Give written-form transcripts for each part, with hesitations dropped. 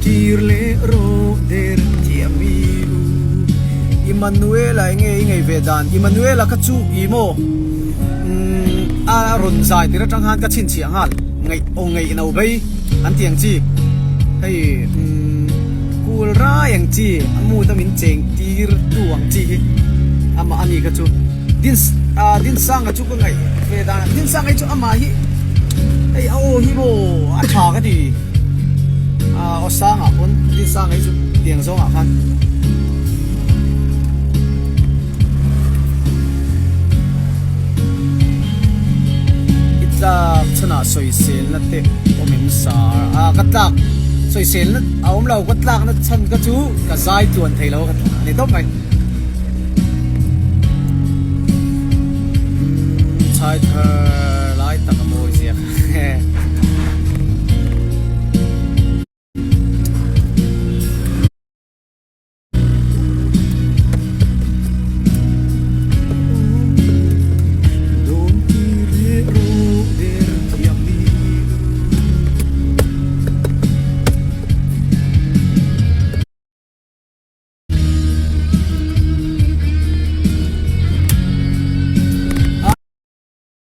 kir leh rawh der thiam i u. Immanuela enge i ngei ve dan? Immanuela kha chu i maw? Umm a rawn zai tir atang khan ka chhinchhiah nghal ngaih aw ngaih no bei an ti ang chi hei umm kul rai ang chi a mood a min cheng tir tu ang chi hi amah ani kha chu Din ah Dinsanga chu ka ngaih ve dan ah Dinsanga hi chu amah hi hei a aw hi maw a tha ka ti ah aw sangah pawn Dinsanga hi chu tiang zawngah khan. I tlak chhanah sawiselna te awm em sar a ka tlak sawiselna a awm lo ka tlakna chhan ka chu ka zai tluan thei lo a ni tawp mai. Chhai thar lai tak a mawi ziak.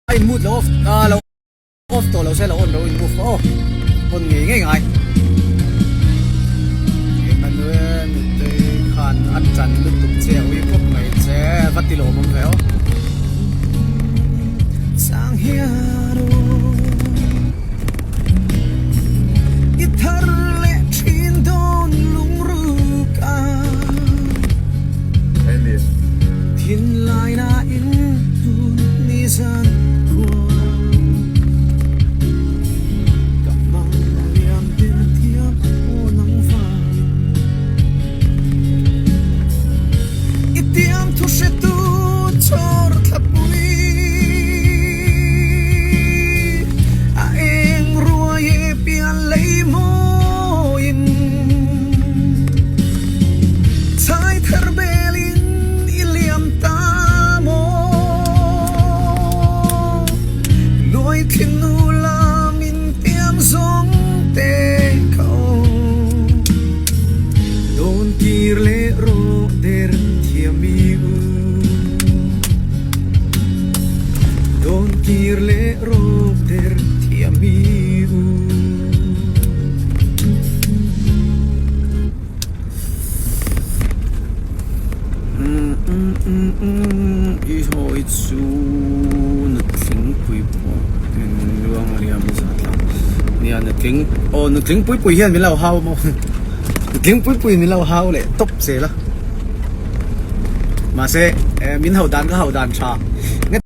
A in mute lo off a lo off tawh lo se lo on lo in move aw on ngei ngei ngai Emmanuel nute khan a tan lutuk che a ui khawp mai che va ti lawm awm ve aw Chang hian aw I thar leh thin dawn lungruk a Thinlai na in tun ni zan khua Ka hmang liam der thiam aw nang vangin I tiam thu hretu chhawr thlapui. A eng ruai e pian lei mawiin Chhai thar belin i liam ta maw Luai thin nu la min tiam zawng te kha aw Dawn kir leh rawh der thiam i u. Dawn kir leh rawk der thiam i u. I hawi chu nutling pui pawh in luang liam zat lo. Nia nutling aw nutling pui pui hian min lo hau maw nutling pui pui min lo hau leh tawp zel a. Mahse min ho dan ka ho dan tha nge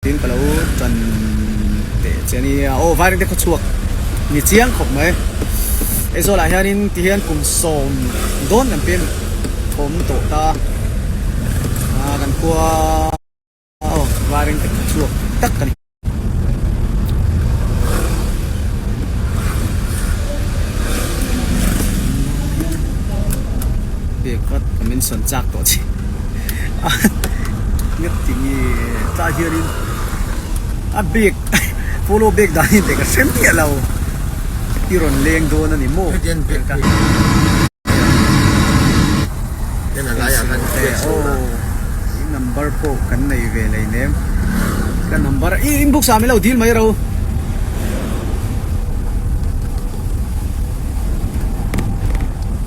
tin ka lo tan teh che ania aw vairengte khaw chhuak ni chiang khawp mai Aizawl ah hianin ti hian kum sawm dawn kan pem thawm tawh ta a kan khua aw vairengte khaw chhuak tak a ni. Bek vat ka min sawn chak tawh che a nge ti nge tlai hianin a bek follow bek dan hi ka hre miah lo i rawn leng dawn a ni maw i number pawh kan nei ve lei nem ka number i inbox ah min lo dil mai ro.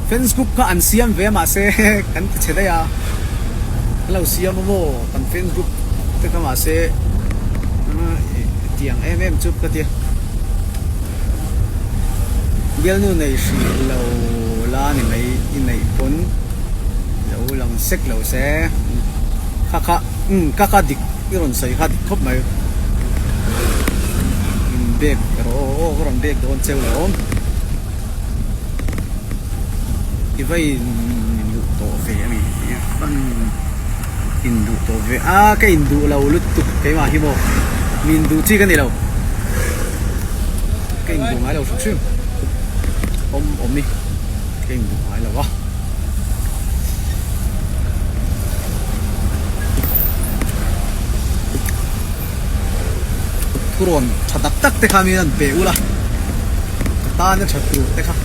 Fans group kha an siam ve a mahse kan ti chhe daih a an lo siam a maw kan fans group te kha mahse tiang em em chu ka tia bialnu nei hrih lo la ni mai i neih pawn lo lang sek lo se kha kha umm ka kha dik i rawn sawi kha dik khawp mai in bag erawh aw aw ka rawn bag dawn cheu lo awm i va in duh tawh ve a ni i van in duh tawh ve a ka in duh lo lutuk keimah hi maw min duh chi ka ni lo ka in duh ngai lo hrim hrim awm awm i ka in duh ngai lo a. Thurawn tha tak tak te kha mi an pe ula ka tan a tha tur te kha.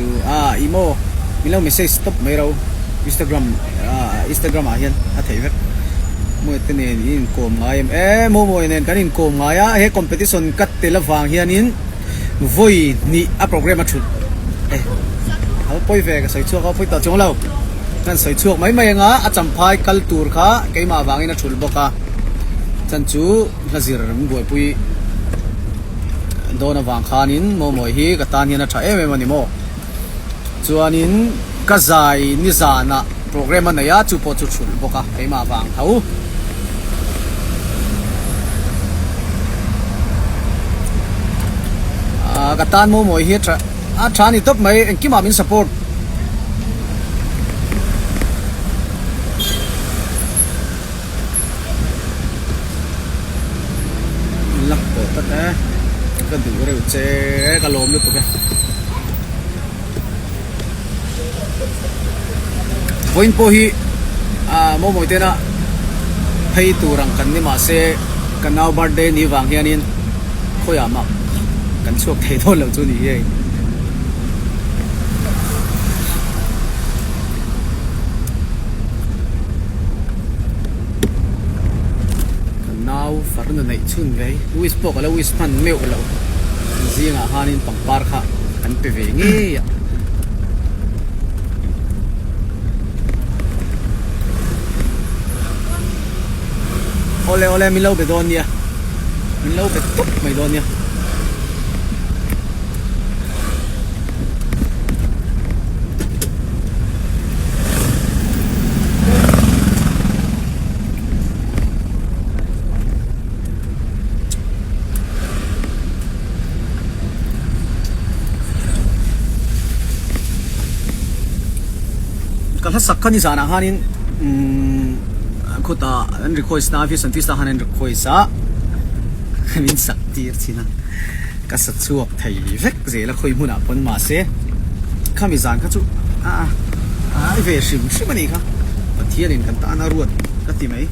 chu a ih maw min lo message tawp mai ro Instagram ah Instagram ah hian a theih vek Mawi te nen in inkawm ngai em e Mawi nen kan inkawm ngai a he competition ka tel avang hianin vawi hnih a program a thut e a va pawi ve ka sawi chhuak a pawi tawh chuang lo kan sawi chhuak mai mai anga a champhai kal tur kha keimah avangin a thulh bawk a chan chu hla zir min buaipui dawn avang khanin mawmawi hi ka tan hian a tha em em a ni maw chuanin ka zai nizanah program a nei a chu pawh chu thulh bawk a keimah avang tho. Ahh ka tan mawmawi hi a tha a tha a ni tawp mai engkimah min support. Lak tawh tlat e ka duh reuh che ka lawm lutuk e. Vawiin pawh hi ah mawmawi tena phei tur ang kan ni mahse ka nau birthday ni vang hianin khawiah mah kan chhuak thei dawn lo chu ni hi hei. Ka nau farna neih chhun ve hi wish pawh ka lo wish hman meuh lo zingah khanin pangpar kha kan pe ve ngei a. Awle awle min lo be dawn nia min lo be tawp mai dawn nia. Ka hla sak kha ni zanah khanin umm khawtah an request na a Santista khan an request a min sak tir thin a. Ka sa chhuak thei vek zel a khawi hmunah pawn mahse khami zan kha chu a ai ve hrim hrim a nih kha Pathianin kan tan a ruat ka ti mai.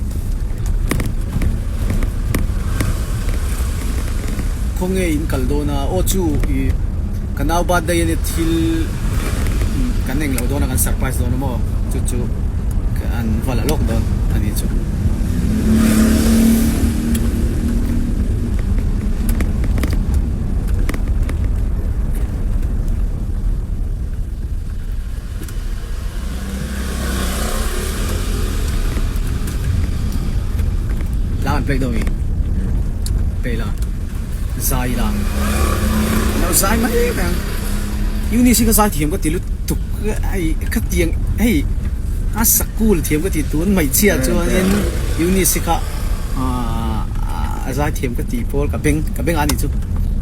Khawnge in kal dawn a aw chu ih ka nau birthday ania thil kan englo dawn a kan surprise dawn a maw chu chu an va la lawk dawn a nih chu. La an play dawn i play la zai la lo zai mai mai ang Eunice hi ka zai thiam ka ti lutuk hei khatiang hei a sakul thiam ka ti tun hmeichhia chuanin Eunice hi kha a zaithiam ka tih pawl ka beng ka bengah a nih chu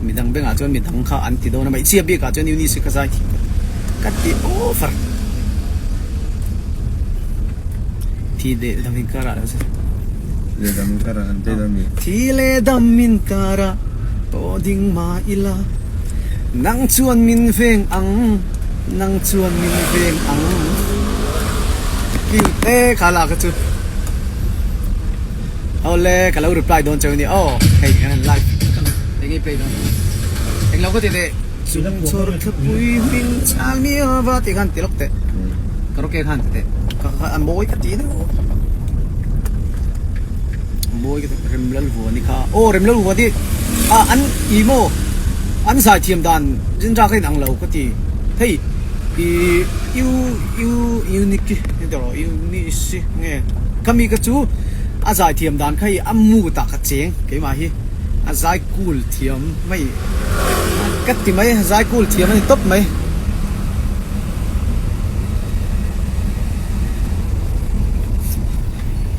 midang bengah chuan midang kha an ti dawn a hmeichhia bikah chuan Eunice hi ka zaithiam ka ti ka ti over thi leh dam inkarah lo chu leh dam inkarah an ti dam i thi leh dam inkarah pawh ding mah ila nang chuan min veng ang nang chuan min veng ang cute e kha la kha chu. Awle ka lo reply dawn cheu a ni aw hei kan han live eng nge play dawn eng lo ka ti teh chung chhawr thlapui hming chhang nia va tih khan ti lawk teh karaoke khan ti teh ka kha a mawi ka ti deuh a mawi ka ti Remlal Vuani kha aw Remlal Vuani a an ih maw an zaithiam dan zinra kha inang lo ka ti hei ih U U Unity ni tawh rawh Unity nge khami kha chu a zai thiam dan kha hi a mood ah ka cheng keimah hi a zai cool thiam mai ka ti mai a zai cool thiam a ni tawp mai.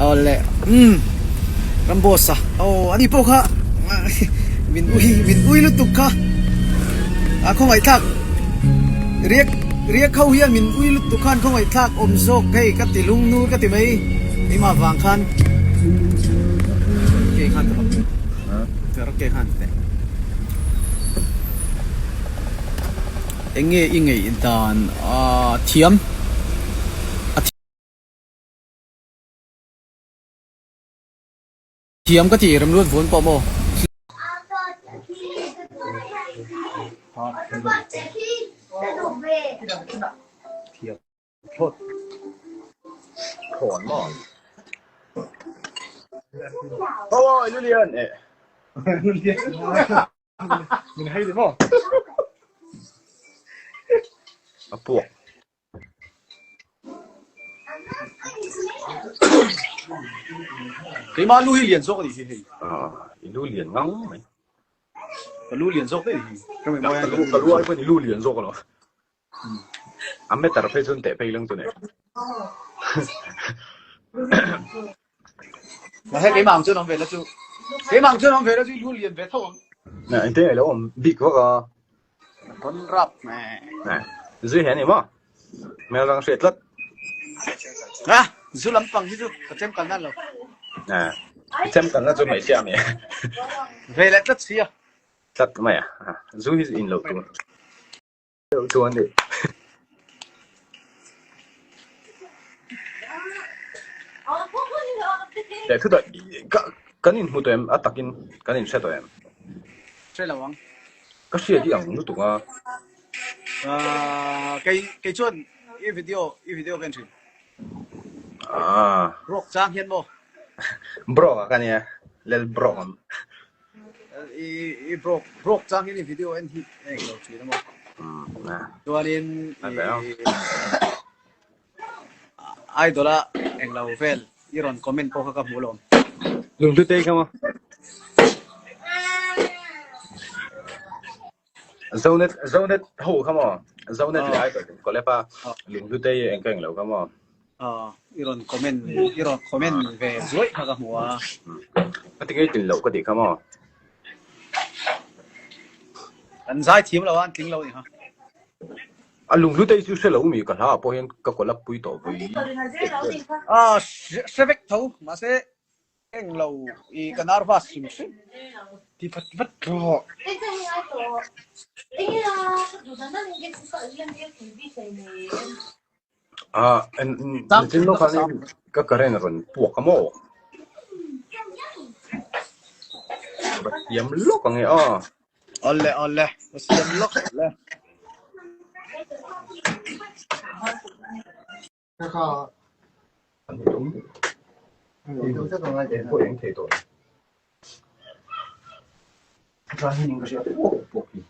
Awle umm Ramboss a aw ani pawh kha min ui min ui lutuk kha a khawngaihthlak. Riak riak ho hian min ui lutuk khan khawngaih thlak awm zawk hei ka ti lung nur ka ti mai keimah vang khan ke khan ta karaoke khan ti teh eng nge i ngeih dan a thiam a thiam ka ti remruat vawn pawh maw. Thiam thlawt. Thlawn maw? Aw, Lulian eh. Min hei di maw? A puak. Keimah lu hi lian zawk a nih hi hei. Ah, i lu lian ngang mai. Ka lu lian zawk daih hi. Ka mai mawi Ka lu ka lu ai pawhin i lu lian zawk alawm. A meter phei chuan teh phei lang chu nei. Mahse keimah ang chuan awm ve la chu. Keimah ang chuan awm ve la chu i lu lian ve tho ang. Nè, engtin nge lo awm bik vak a? Rawn rap nè. Nè, zui hian ni maw? Hmel rang hriat tlat. A, zu lampang hi chu ka chem kalna lo. Nè, i chem kalna chu hmeichhia a mi. Ve leh tlat si a. Tlat mai a, zu hi in loh tur. Loh tur a ni. Leh chutah ka kan inhmu tawh em? A takin kan inhre tawh em? Hre lo ang. Ka hriat i ang lutuk a. Ahh kei kei chuan i video i video ka en thin. Ahh. Brock chang hian maw? Brock a ka nia lel brock am. I i brock brock chang hian i video en hi eng lo thin a maw? Chuanin i idol a eng lo vel i rawn comment pawh kha ka hmu alawm. Lungthu te kha maw? Zonet Zonet ho kha maw? Zonet leh Idol in collab a Lungthu te hi eng ka eng lo kha maw? I rawn comment i rawn comment ve zuaih kha ka hmu a. Ka ti ngei tlin loh ka tih kha maw? An zai thiam lo a, an tling lo a ni kha. A lunghlu te hi chu hre lo mi ka hla ah pawh hian ka collab pui tawh pui. A hre vek tho mahse eng lo i ka nervous hrim hrim. Ti vat vat rawh. Ah, nichin lawk khan ka current rawn puak a maw? Ka siam lawk ang e aw. Awle awle, ka siam lawk le. Pawh eng thei tawh. Puak hi.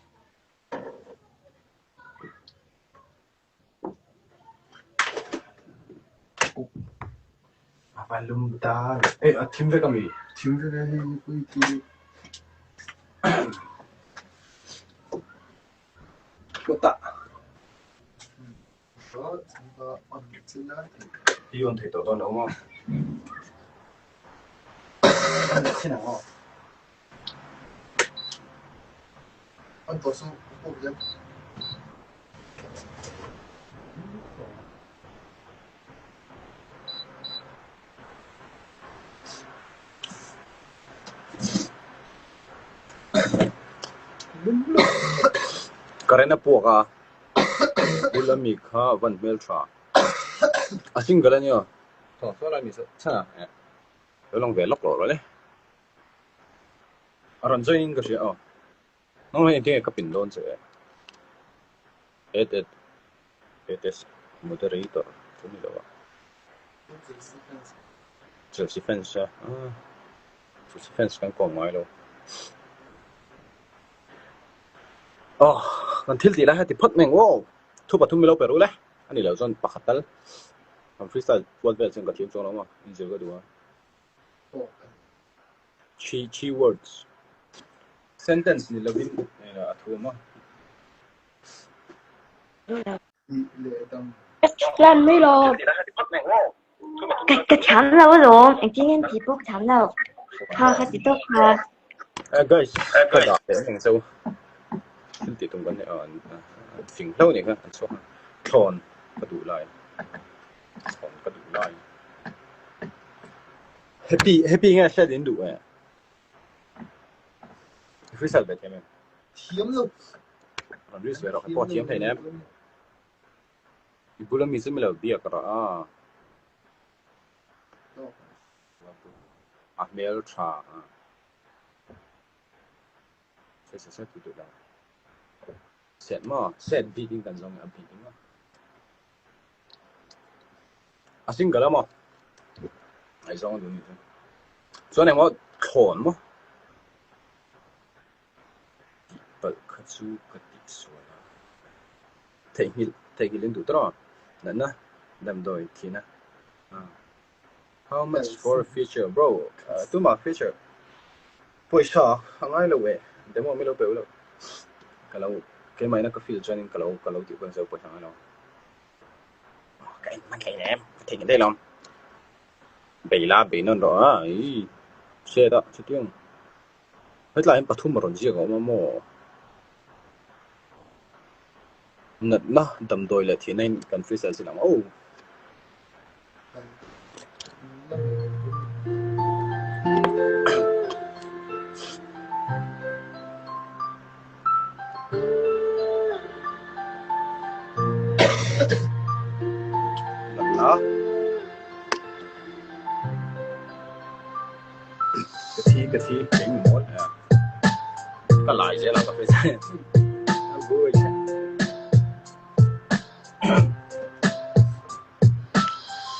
A va lum ta e a thim vek ami? Thim vek a hei pui chu. Kawtah. I on thei tawh dawn lo maw? An tawh su puk lem. Current a puak a, bul a mi kha a van hmel tha. A single a nia. Thaw saw lai mi saw chhan a. Lo lang ve lawk rawh rawh le. A rawn join in ka hria aw. Nang hian engtin nge ka pin dawn che e? Et et et es moderator chu ni lo a. Chelsea fans a Chelsea fans kan kawm ngai lo. Aw kan thil tih lai kha ti phawt mai ang aw. Thu pathum mi lo pe ru le. A ni lo chuan pakhat tal kan freestyle kual vel chuan ka thiam chuang lo maw inzir ka duh a. Three three words. Sentence ni lovin a thu awm a. Lan mai lo. Ka ka thiam lo alawm. Engtin nge an tih pawh ka thiam lo. Kha ka ti tawp kha. Eh guys, ka dah teh reng che u. Thil tih tum kan nei a, an fing hlauh nih kha an chhuak a. Thlawn ka duh lai. Thlawn ka duh lai. Happy happy nge hriat in duh eh? Freestyle ve thiam em? Thiam lo. Rawn risk ve rawh, pawh thiam hleinem. I bula mi chu mi lo biak rawh a. A hmel tha a. Hre se se tu duh lo. Set maw? Set bik in kan zawng a bik in maw? A single a maw? Ngaihzawng a duh nih chu. Chuan engmaw thlawn maw? Tihpalh kha chu ka tihsual a. Theihnghilh, theihnghilh in duh tawh a. Natna, damdawi, thihna. How much for a feature bro? Tumah feature pawisa a ngai lo e. Demo mi lo pe lo. Ka lo keimah ina ka feel chuanin ka lo ka lo tih huan zo pawisa ngai lo. Ka en hman hlei nem. Ka theihnghilh daih lo. Bei la bei nawn rawh a. Ii hriat a chutiang. Hetlai hian pathum a rawn ziak a awm a maw? Natna damdawi leh thihna in kan freestyle zin ang aw. Natna. Ka thi ka thi eng mawl ka lai zel a ka hre a buai che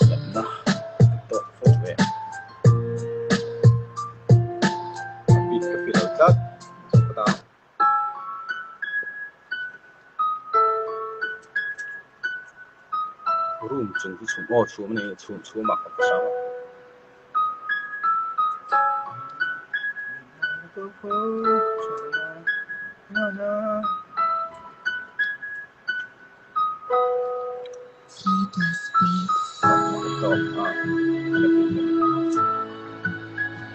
natna ka tawk fo ve a bik ka feel lo tlat ka ta. Room chung hi chhum aw chhum a ni chhum chhum ah ka hrang a.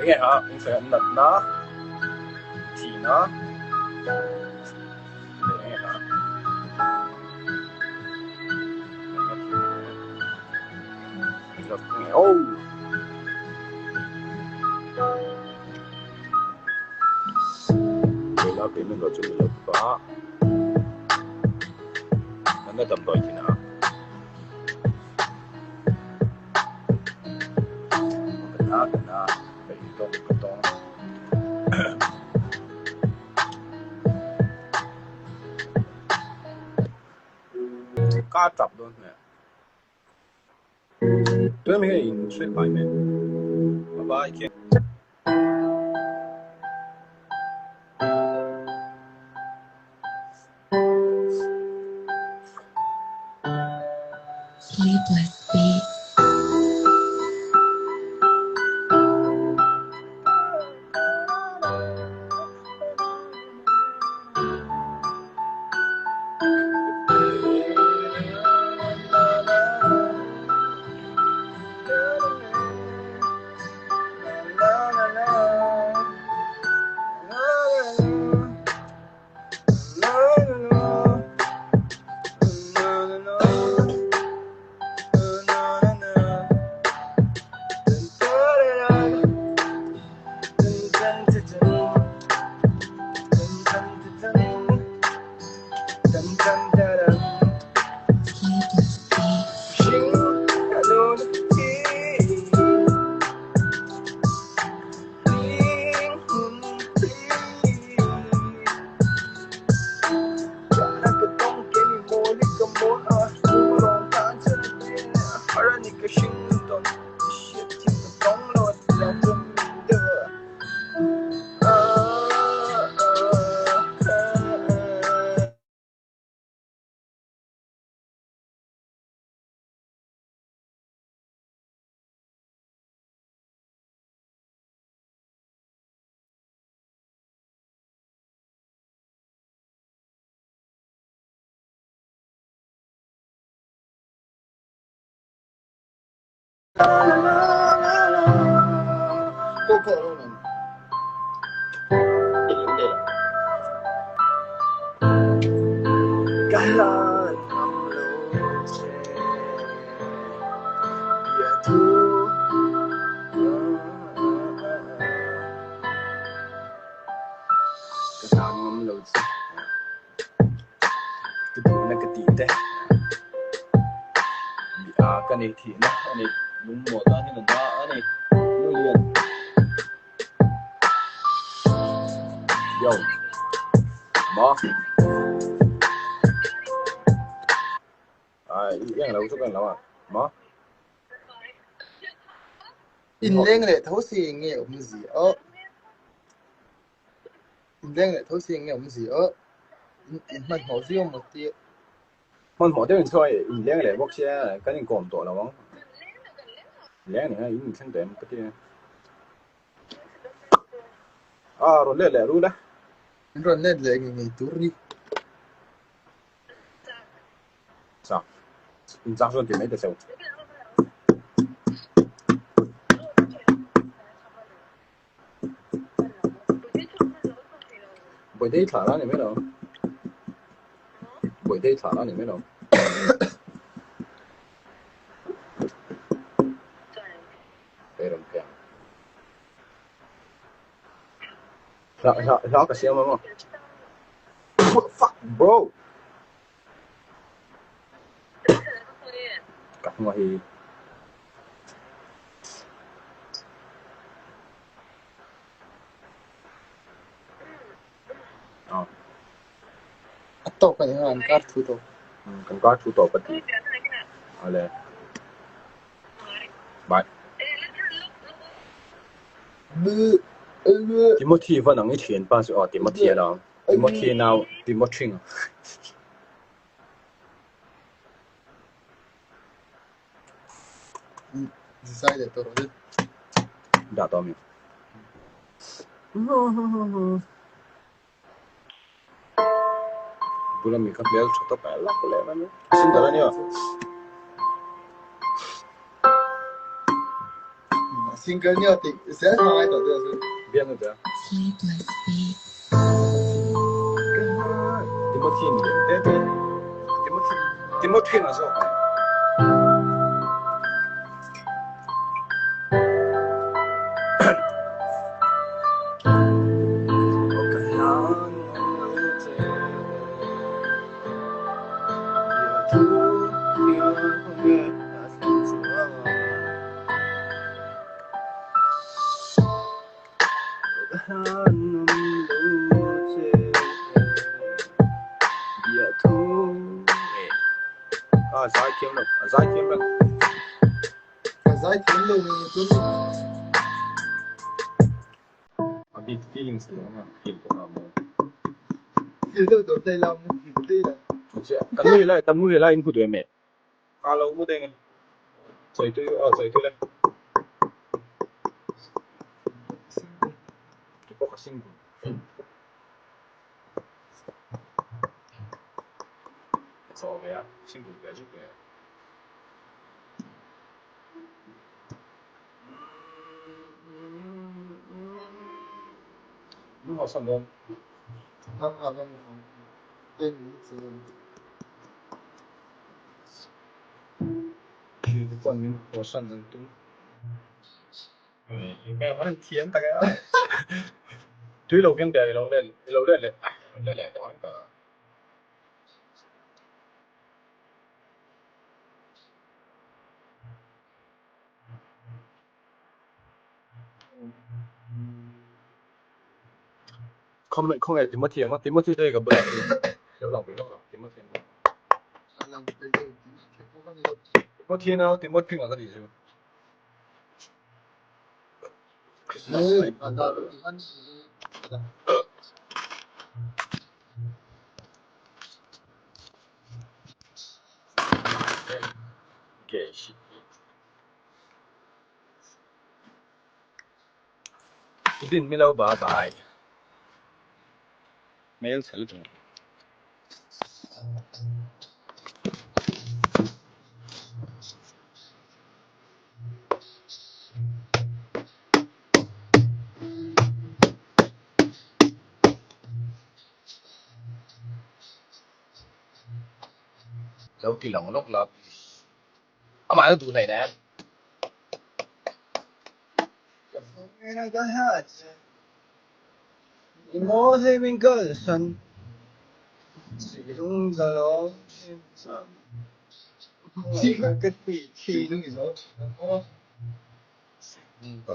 Enge ha in sawi a natna thihna leh enge ha oh Keila payment lo chu ni lo bawk a. Natna damdawi thin a. Ka na ka na ka intawng ka tawng. Ka tap dawn hmel. Tuna mi hian in hre fai mai. Bye bye. Sleepless beats. Sleepless beats. Ka hna ngam lo che. Ka duhna ka tih te. Mi a ka nei thihna a ni. Lungmaw tan hian a na a ni. Nu lian. Yo. Ma. I eng lo chu ka en lo a maw? Inleng leh tho si nge awmzia aw? Inleng leh tho si nge awmzia aw? In hmanhmawh viau maw tia? Hmanhmawh deuhin chuan inleng leh bawk sia kan inkawm tawh lo ang. Leng nia in inthleng tawh em ka ti a. A rawn let leh rul e. In rawn let leh ngei ngei tur ni. Chak. In chak chuan ti mai ta cheu. Bawihte i thlah la ni mai lo. Bawihte i thlah la ni mai lo. Hei rawn phei ang. Hla hla hla ka siam ang aw. Fuck bro. Ka hnua hi. A tawk a ni a, an kar thu tawp. Kan kar thu tawp a ti. Ale. Bye. Timothy van ang i thian pa chu aw Timothy a lo ang. Timothy nau Timothy nga. Zai leh tawh rawh le. Dah tawh ami. Bula mi kha hmel tha tawp a lak leh mai mai. Single a nia. Single nia tih zel hma ngai tawh deuh chu. Biak na bia. Sleepless beat. Timothy ni lem te te. Timothy Timothy na zawk ang. A zai thiam lo, a zai thiam lo. A zai thiam lo ni chuan. A bit feelings lo nga feel ko nga mo. Feel deuh deuh dei la mu dei la. Kan mu lai kan mu lai in hu duai me. A lo mu deng. Choi tui a choi tui le. Ki pawh ka single. Ka chaw ve a, single ve zuk ve. Min haw san dawn. Thiante chuan min haw san an tum. Thiam tak e a. Tui lo keng teh i lo let i lo let leh let leh tawh ang ka. Khaw khawnge Timothy ang a Timothy te ka bulah lo lang ve lawk ang Timothy ang Timothy nau Timothy nga ka tih chu. Din mi lo ba bai. Hmel chhe lutuk. Lo ti lang lawk la please. Amah na duh hleih nen. Ka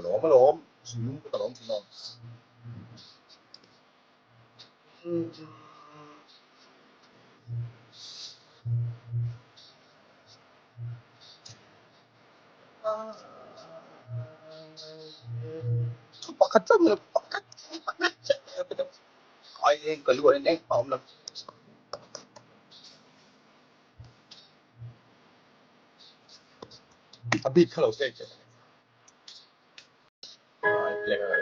lawm alawm, ka lawm thin a. Thu pakhat chauh ni lo, pakhat pakhat chauh ni lo. Ai eng ka lu ah hian engmah a awm lo. A beat kha lo play teh. Ai play ka lo.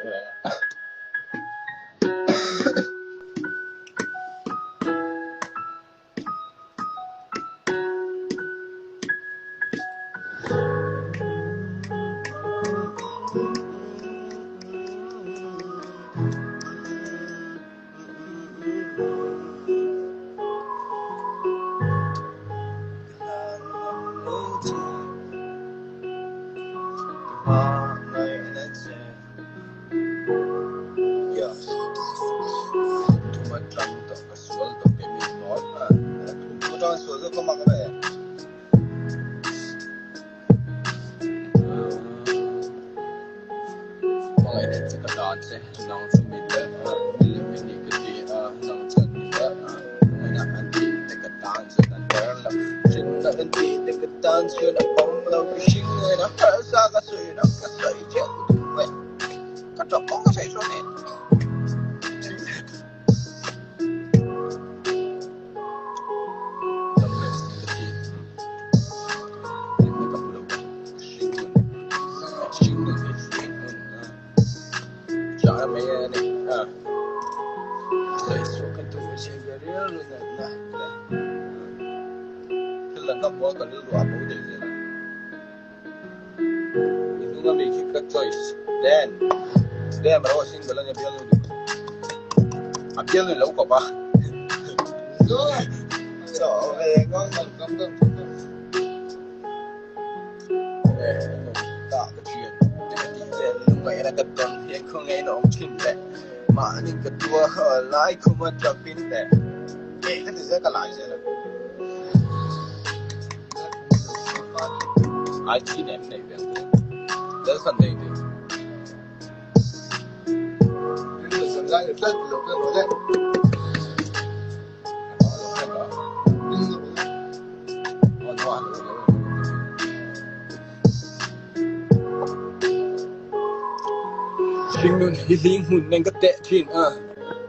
Hringnun hi hling hmun nen ka teh thin a,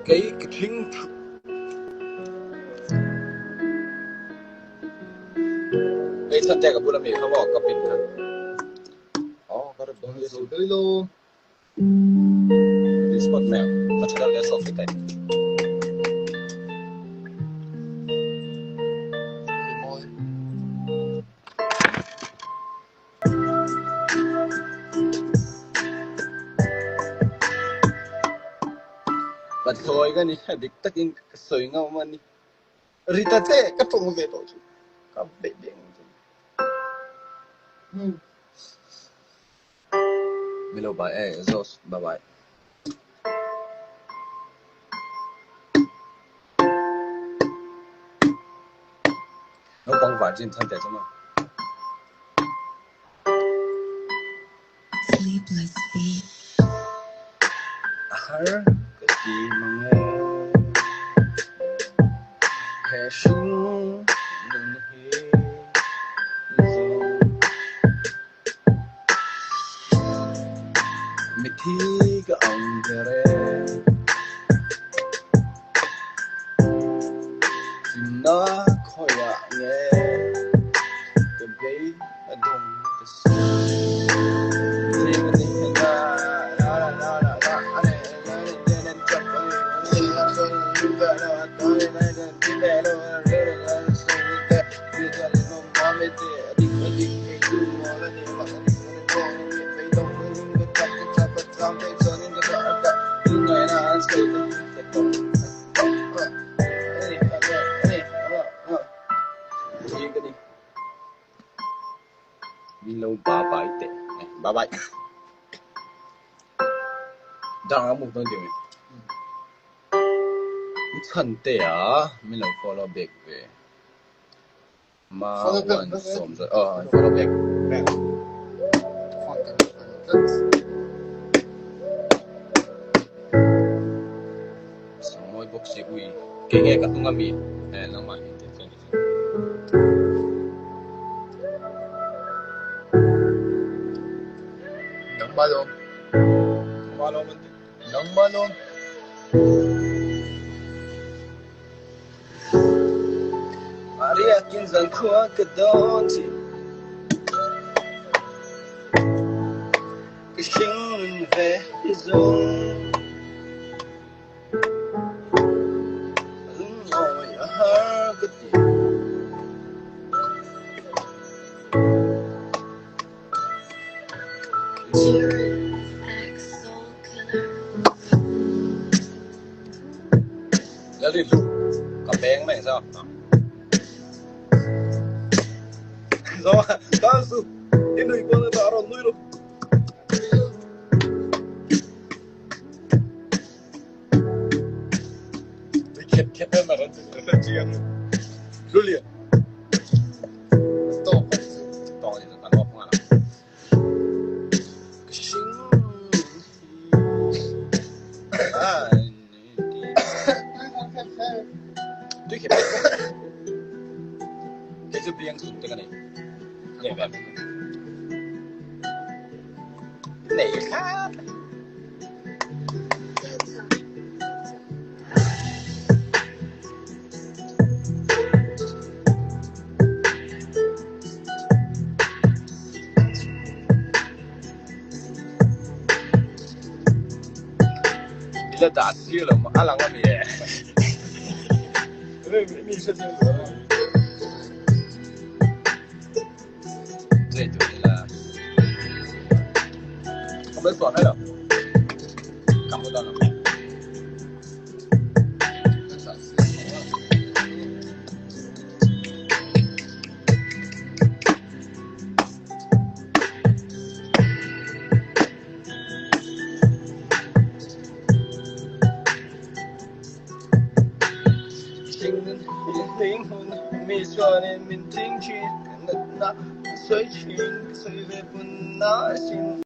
kei ka thing thu. Hei chhan te ka bula mi kha maw ka pin kha. Oh, ka rep dawn Zo dei lo. Respond mai ang. Ka tha deuh leh sawt vek ai. Mawi. Pathlawi ka ni a dik takin ka sawi ngam a ni. Rita che ka tawng ve tawh chu ka beih beng ang che. Milo bye e Zos bye bye. Naupang virgin than teh chu maw. Sleepless beat. A har ka ti mang e. He hring nun hi zawng. Mithi ka ang ber e. Hlimnak khawiah nge ka bei a dong ka si. Min lo bye bye teh. Bye bye. Dang a move dawn tih mi. Chhan te a min lo follow back ve. Ma one sawm zawt oh follow back. Back. Phone kan tlat. Sangmawi bawk si ui. Kei nge ka hnung ami eh nangmah hi tih chuan Nangmah lawm. Riakin zan khua ka dawn chi. Ka hring nun ve zawng. Lungawi a har ka ti. Lalri hlu ka beng mai sao? Zo ta su i nui pawh na ta rawn nui lo. Tui khet khet em a rawn chiang. Hlulian. Tawk a ni chu. Tawk a ni chu kan awk nghal ang. Ka hring hi Tui khet khet. Kei chu biang sum te ka nei. Nei ve. Nei thlap. I la dah sir lo maw? A lang a mi e. Mi hre chiang duh a. Zai tur ila. Ka bel suah mai lo. Ka mu dawn lo. Mi chuanin min thing thin ka natna ka sawi thin ka sawi ve pawn na asin.